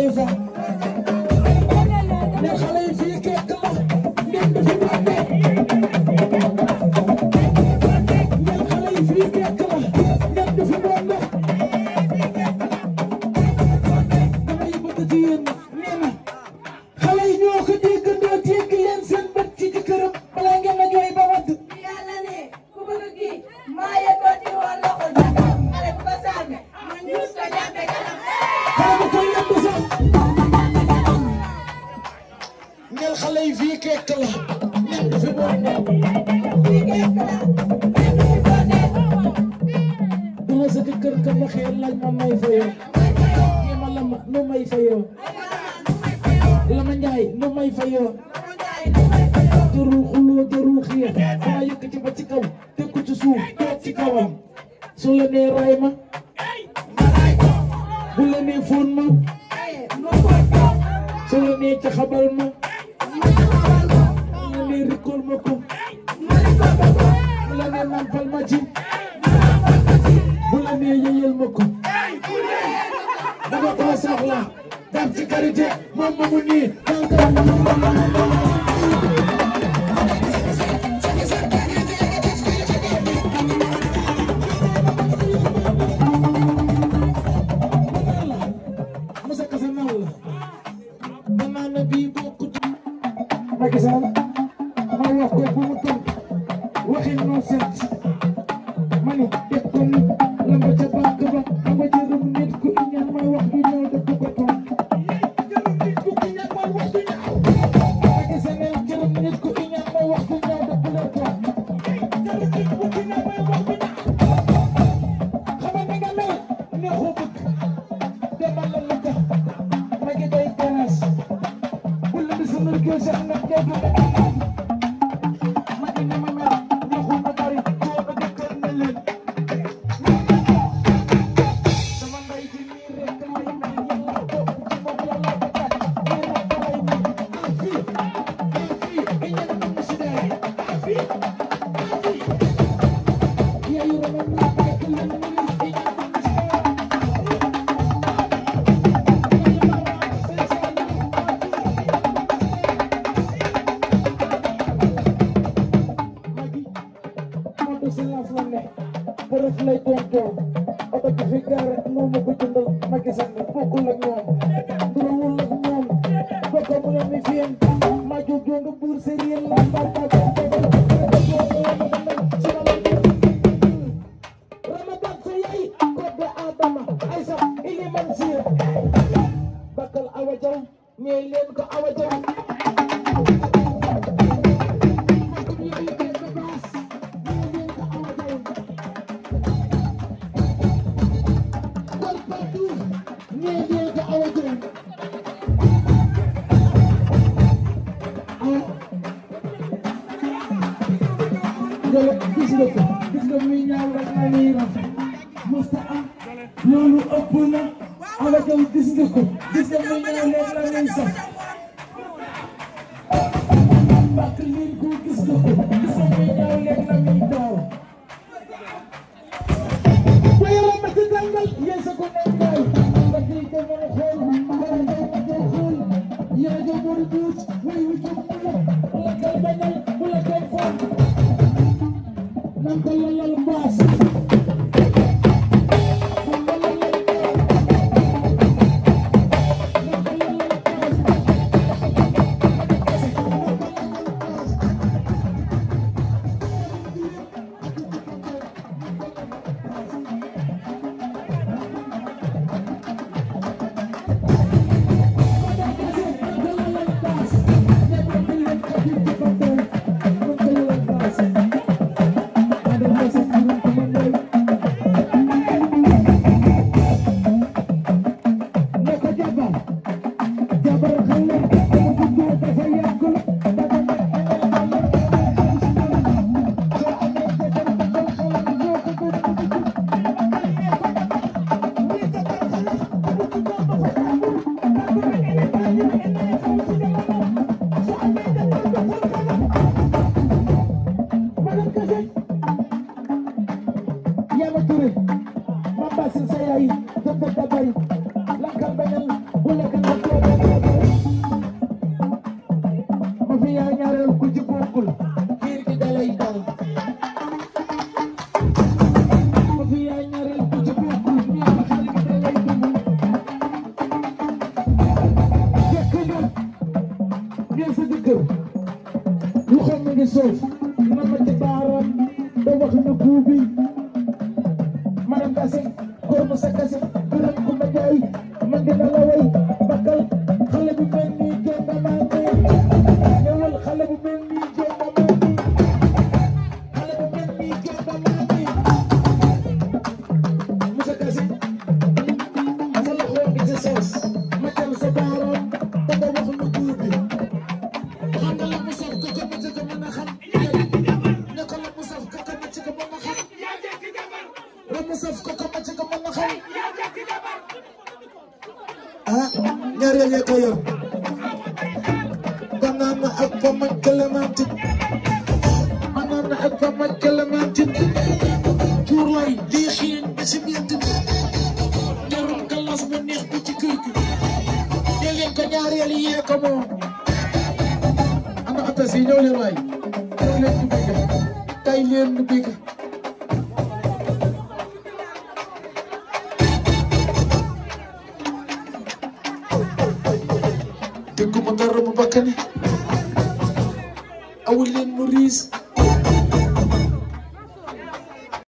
Khalifa ne xale yi fii kekk la ngeen di fi bàkke ne xale yi fii kekk la ngeen di fi bonde damay bëgg ci yéen nee na xale yi ñoo ko déggandoo dégg leen seen bët ci jëkkëram balaa ngeen a jooy ba wadd yàlla ne ku bëgg gi maa yëkkoo ci woon loxo jàkka xale bu ko sànne ma ñuus ko jàppe kanam xale bu ko yëmb sax ngeen xale yi fii kekk la ngeen di fi bonde fii kekk la ngeen di fi bonde du la sa jëkkër ka waxee laaj ma may fayoo kii ma la ma nu may fayoo la ma njaay nu may fayoo jarul xuloo jarul xiir xanaa yëkkati ba ci kaw teg ko ci suuf toog ci kawam su la nee ray ma bu la nee fóon ma su la nee caxabal ma bu la nee rikkool ma ko bu la nee nampal ma ci bu la nee yeyel ma ko dama ko soxla daf ci karité moom ma mu nii Moussa Kassa naw la danaa ne bii bokkut Macky Sall ma wax ko bu mu tontu waxin noo set ma ni def ko ni lamba ca banque ba amba jërëm nit ku iñaan may wax du ñëw def ko tontu jërëm nit ku iñaan may wax du ñëw Macky Sall jërëm nit ku iñaan may wax du ñëw def ko tontu jërëm nit ku iñaan may wax du ñëw xamal ni nga mel neexoo bëgg demal la la tax ma ngi day garas bu la di sunul kii sax nga jéggi ma ngi ne ma mel neexul ma bari coono jëkkër ne leen sama ndey ji nii rek lay mel yàlla topp ci moom yàlla ko tax nii rek lay mel fii i ñen na mu si dee fii yaayu ramam la fekk leen ni i ñen na mu si dee Peref lay tontoo oto bi fi gaare moo ma ko jëndal Macky Sall bokkul ak ñoom durawul ak ñoom bokk mu ne mi fiyeen ma jóg jonga buur sériel la barka Ramadan sa yaay kodde Adama Aïssa ili man siir bakkal Awa Jaw ñee leen ko Awa Jaw gis nga muy ñaaw rek la ñuy rafet musta am loolu ëpp na Awa Jaw gis nga ko gis nga muy ñaaw rek la ñuy sax bak leen ko gis nga ko gis nga muy ñaaw rek la ñuy daaw ko yàlla ma ci tàngal yéen sa ko nekkaay ba kii ko mën a xool wala ngay ma koy xool yaa jo bori duut way wu jóg mu la wala kay bañal wala kay foon nan ko lalal mbaas Touré, Mamba Sensei, Tata Tabari, la Campanel, una way man dina la way bakkal xale bu mel ni jonga maa ngi ñëwal xale bu mel ni jonga maa ngi xale bu mel ni jonga maa ngi Moussa Kassi sa loxo ngi ci soos ma tel sa baaroon ba nga wax lu buur bi xam nga la mu saf ko ko ma ci ko mën a xam ne ko la mu saf ko ko ma ci ko mën a xam la mu saf ko ko ma ci ko mën a xam ah ñaareel ya ko yor banana ak pomme ak clémentine banana ak pomme ak clémentine tuur lay lii xiin ba si bient bi ñarum galas bu neex bi ci kër gi dee leen ko ñaareel yee ko moom ana atas yi ñëw leen waay ñëw leen ñu bëgg kay leen ñu bëgg dégguma dara mu bakkane awul leen mu riis